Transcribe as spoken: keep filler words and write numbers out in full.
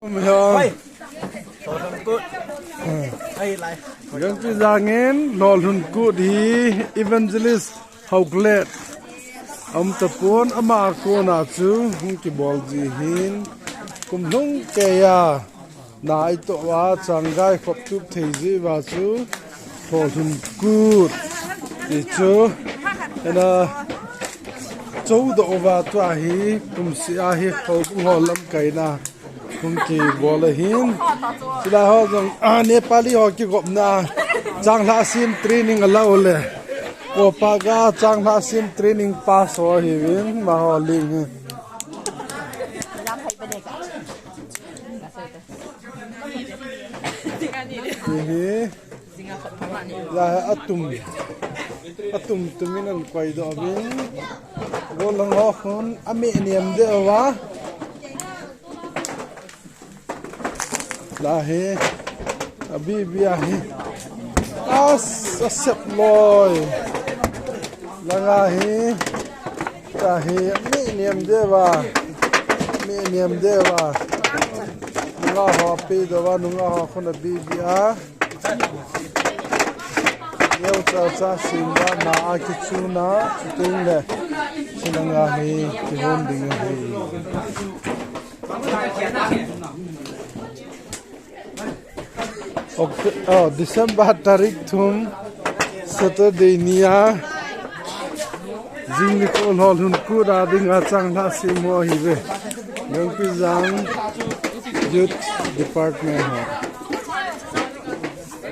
Hoi. Gangpi jangin lolhun kut hi Evangelist Haoklet aum tapon, ama kona chu hung kibol ji hin, kum lhung keiya na itoh uva changgai khop tup thei ji uva chu lolhun kut ti chu ena chodoh uva tua hi kumseh a hi kho ho lamkaina hung kibol ahin. Chulai ho jong, ah, Nepali ho kigopna changlhah sem training ala u le. Kopa ga changlhah sem training pass ho hiuvin, amaho ling hi. Hihi. Lai atum. Atum tumin ahin koidoh uvin. Gollhang ho khun ameh niam deh uva. Lahi, abi abi ahi. As, asep loi. Langa hi. Tahi, ameh niam deh uva. Ameh niam deh uva. Nunga ho ape doh uva, nunga ho khun abi abi a. Neo cha cha simba na a kichuna, chuting le. Sinanga hi, kihon ding ahi. Oct-, oh, December tarik thum, Saturday nia. Jing nikho lolhun kut a dinga changlhah sem ho hiuve. Gangpi jang Youth Department ho.